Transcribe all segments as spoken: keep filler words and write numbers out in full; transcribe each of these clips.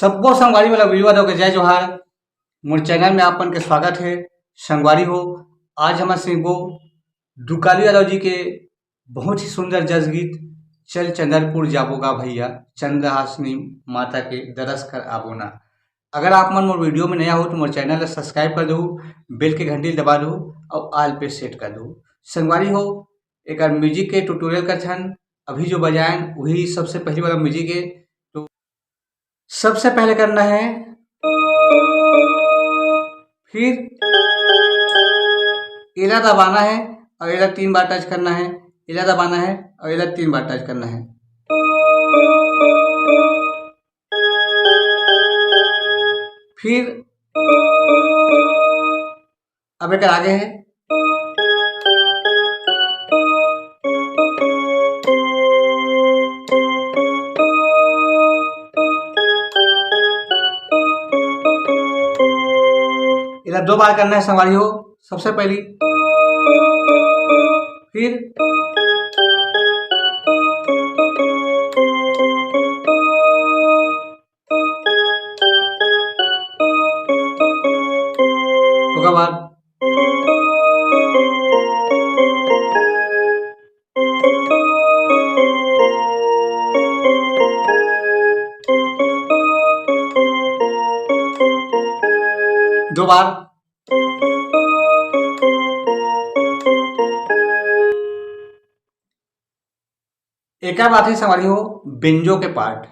सब्बो संगवारी वाला वीडियो वालों के जय जोहार। मोर चैनल में आप मन के स्वागत है। संगवारी हो, आज हमन सुनबो दुकालू यादव जी के बहुत ही सुंदर जस गीत, चल चंदरपुर जाबो गा भैया, चंद्रहासिनी माता के दरस कर आबो ना। अगर आप मन मोर वीडियो में नया हो तो मोर चैनल ला सब्सक्राइब कर दो, बेल के घंटी दबा दो और ऑल पे सेट कर दो। संगवारी हो, एक म्यूजिक के ट्यूटोरियल करथन। अभी जो बजायन वही सबसे पहली वाला म्यूजिक है। तो सबसे पहले करना है, फिर एला दबाना है और एला तीन बार टच करना है, एला दबाना है और एला तीन बार टच करना है। फिर अब एक आगे है। इधर दो बार करना है संगवारी हो। सबसे पहली, फिर ओकर बाद दो बार। एकर बाद है संगवारी हो बेंजो के पार्ट।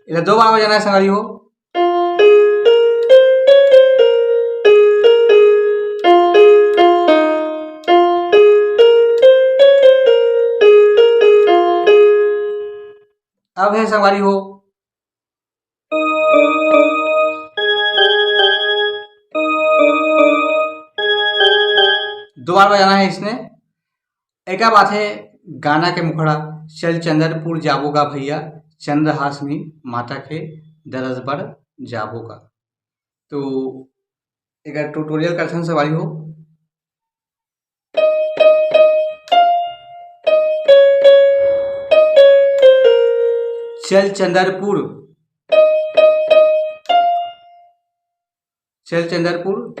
इधर दो बार बजाना है संगवारी हो। अब है संगवारी हो दो बार बजाना है इसने। एका बात है गाना के मुखड़ा, चल चंदरपुर जाबो गा भैया, चंद्रहासिनी माता के दरस बर जाबो गा। तो एकर ट्यूटोरियल करथन संगवारी हो। चल चंदरपुर, चल चंदरपुर,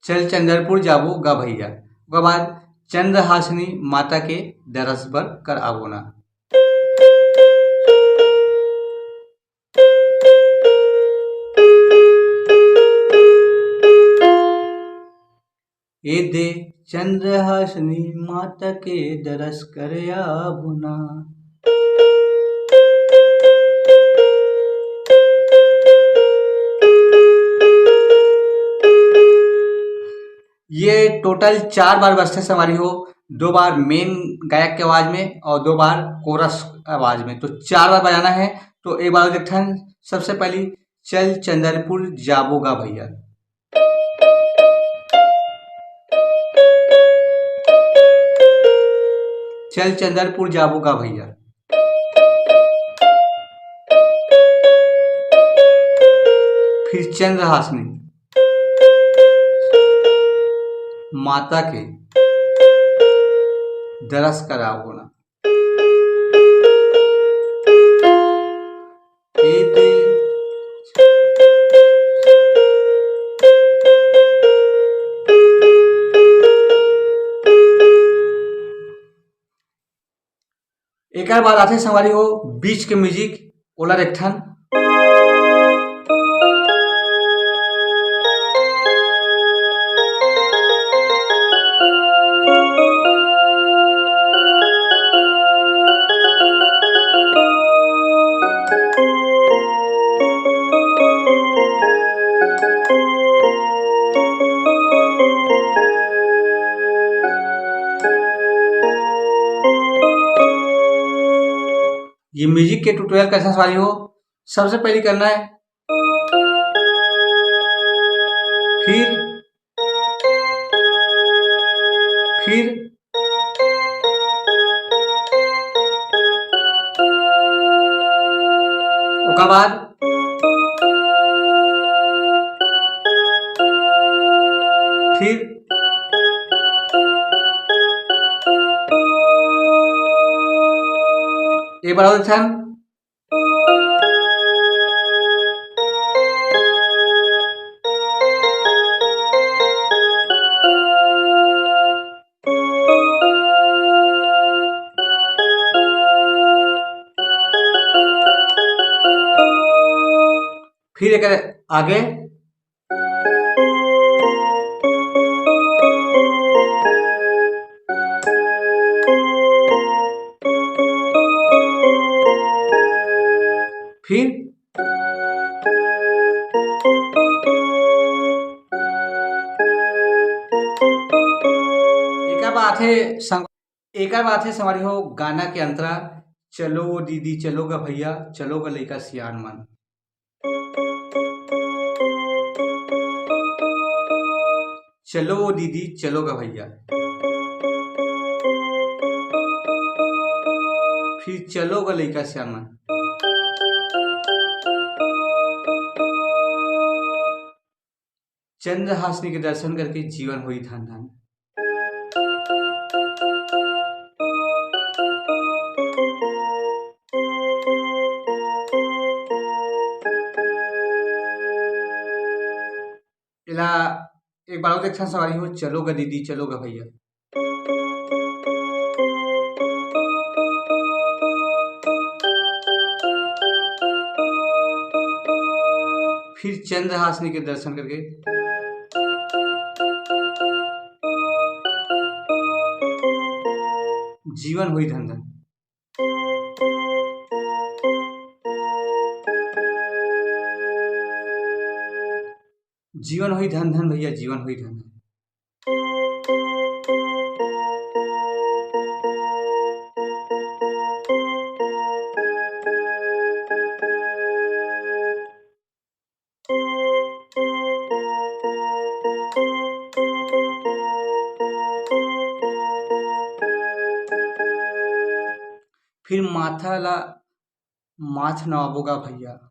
चल चंदरपुर जाबो गा भैया। ओकर बाद चंद्रहासिनी माता के दरस बर कर आबो ना। ए दे चंद्रहासिनी माता के दरस करे आबो ना। ये टोटल चार बार बजथे संगवारी हो, दो बार मेन गायक के आवाज में और दो बार कोरस आवाज में। तो चार बार बजाना है। तो एक बार देखथन, सबसे पहली चल चंदरपुर जाबो गा भैया। चल चंदरपुर जाबो गा भैया। फिर चंद्रहासिनी माता के दरस कर आबो ना। एकर बाद आथे संगवारी हो बीच के म्यूजिक, ओला देखथन। ये म्यूजिक के ट्यूटोरियल कैसा संगवारी हो, सबसे पहले करना है, फिर, फिर ओकर बाद फिर एक बार और ध्यान। फिर एक आगे। फिर एकर बाद हे संग-, एकर बाद हे संगवारी हो गाना के अंतरा, चलो वो दीदी, चलो गा भैया, चलो गा लइका सियान मन। चलो वो दीदी, चलो गा भैया। फिर चलो गा लइका सियान मन। चंद्रहासिनी के दर्शन करके जीवन होई धन धन। एला एक बार और देखथन संगवारी हो, चलो गा दीदी, चलो गा भैया। फिर चंद्रहासिनी के दर्शन करके जीवन होई धन धन। जीवन होई धन धन भैया, जीवन होई धन धन। फिर माथा ला माथ नवाबो गा भैया।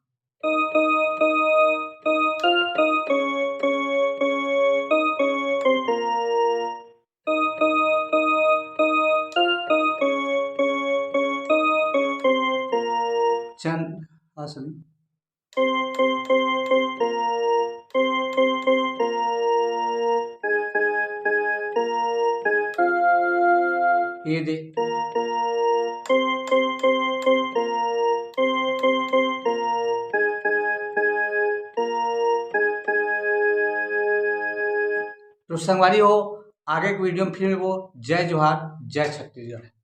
चंद्रहासिनी। ये दे। तो संगवारी हो, आगे के वीडियो में फिर मिलबो। जय जोहार, जय छत्तीसगढ़।